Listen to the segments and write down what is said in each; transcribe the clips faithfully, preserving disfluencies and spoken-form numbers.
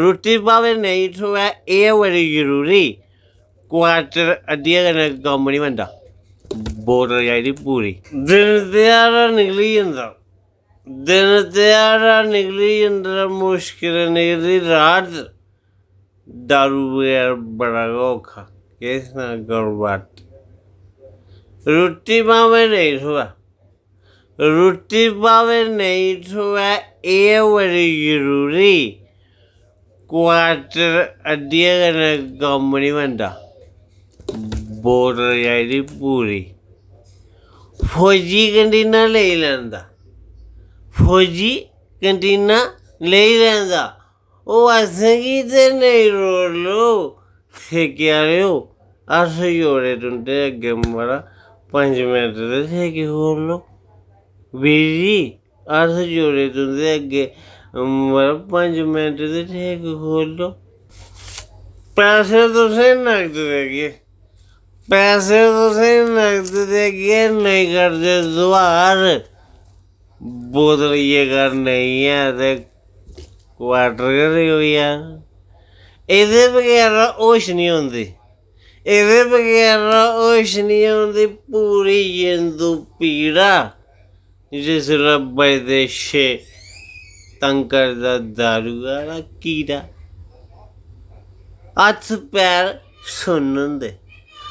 रुट्टी भावें नेईं थ्होऐ, एह् ऐ बड़ी जरूरी। क्वार्टर अड्डियै कन्नै कम्म निं बनदा, बोतल चाहिदी पूरी। दिन ध्याड़ा निकली जंदा, दिन ध्याड़ा निकली जंदा, मुश्कल निकलदी रात। दारू बगैर बड़ा गै औखा, केह् सनां गल्लबात। रुट्टी भामें नेईं थ्होऐ, रुट्टी भामें नेईं थ्होऐ, एह् ऐ बड़ी जरूरी। क्वार्टर अड्डियै कन्नै कम्म निं बनदा, बोतल चाहिदी पूरी। फौजी कंटीना लेई लैंदा, फौजी कंटीना लेई लैंदा। ओह् असेंगी ते नेईं रोलो, ठेके आह्लेओ, हत्थ जोड़े तुं'दे अग्गें, मड़ा, पंज मिंट दे ठेके खोह्ल्लो। बीर जी, हत्थ जोड़े तुं'दे अग्गें, मड़ा, पंज मिंट दे ठेके खोह्ल्लो। पैसे तुसें नगद देगे, पैसे तुसें नगद देगे, नेईं करदे दुहार। बोतल जेकर नेईं ऐ ते क्वार्टर गै देओ यार। एह्दे बगैरा होश निं औंदी, एह्दे बगैरा होश निं औंदी। पूरी जिंदू पीड़ा, जिसलै बजदे छे, तंग करदा दारू आह्ला कीड़ा। हत्थ पैर सुन्न होंदे,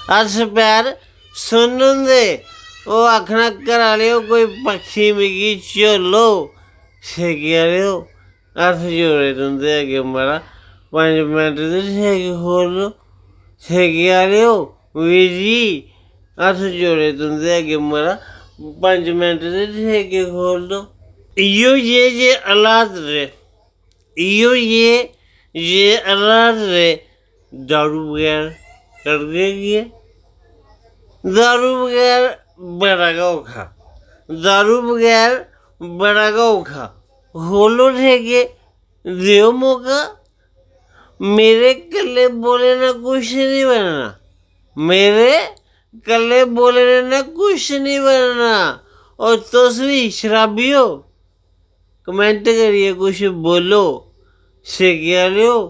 हत्थ पैर सुन्न होंदे। ओह् आखना, "घरै आह्लेओ, कोई पक्खी मिगी झोलो।" ठेके आह्लेओ, हत्थ जोड़े तुं'दे अग्गें, मड़ा, पंज मिंट दे ठेके खोह्ल्लो। ठेके आह्लेओ, बीर जी, हत्थ जोड़े तुं'दे अग्गें, मड़ा, पंज मिंट दे ठेके खोह्ल्लो। इ'यो जे जे हालात रेह्, इ'यो जे जे हालात रेह्, दारू बगैर करगे केह्? दारू बगैर बड़ा गै औखा, दारू बगैर बड़ा गै औखा। खोह्ल्लो ठेके, देओ मौका। मेरे कल्ले बोले ना कुछ निं बनना, मेरे कल्ले बोले ना कुछ निं बनना। और तुस बी शराबी ओ, कमेंट करियै कुछ बोलो। ठेके आह्लेओ,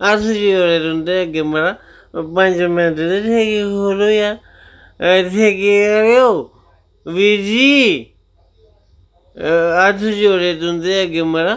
हत्थ जोड़े तुं'दे अग्गें, मड़ा, पंज मिंट दे ठेके खोह्ल्लो यार। अ, ठेके आह्लेओ, बीर जी, अ, हत्थ जोड़े तुं'दे अग्गें, मड़ा,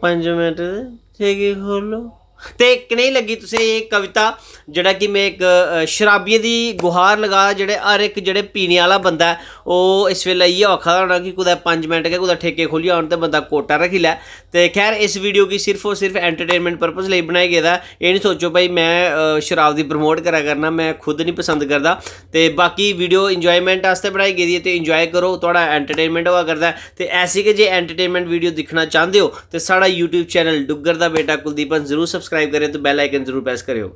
पंज मिंट दे ठेके खोह्ल्लो। ते कनेही लग्गी तुसें एह् कविता, जेह्ड़ा कि में इक, अ, शराबियें दी गुहार लगा, जेह्ड़े हर इक जेह्ड़े पीने आह्ला बंदा ऐ, ओह् इस बेल्लै इ'यै आखा दा होना कि कुतै पंज मिंट गै कुतै ठेके खोह्ल्ली औन ते बंदा कोटा रक्खी लै। ते खैर, इस वीडियो गी सिर्फ और सिर्फ एंटरटेनमेंट पर्पस लेई बनाया गेदा ऐ। एह् निं सोचो भाई में, अ, शराब दी प्रमोट करा करना, में खुद निं पसंद करदा। ते बाकी वीडियो इंजॉयमेंट आस्तै बनाई गेदी ऐ ते इंजॉय करो, थुआढ़ा एंटरटेनमेंट होआ करदा ऐ। ते ऐसी गै जे एंटरटेनमेंट वीडियो दिक्खना चांह्दे ओ ते साढ़ा YouTube चैनल डुग्गर दा बेटा कुलदीपन जरूर सब्सक्राइब करेओ ते बेल आइकन जरूर प्रेस करेओ।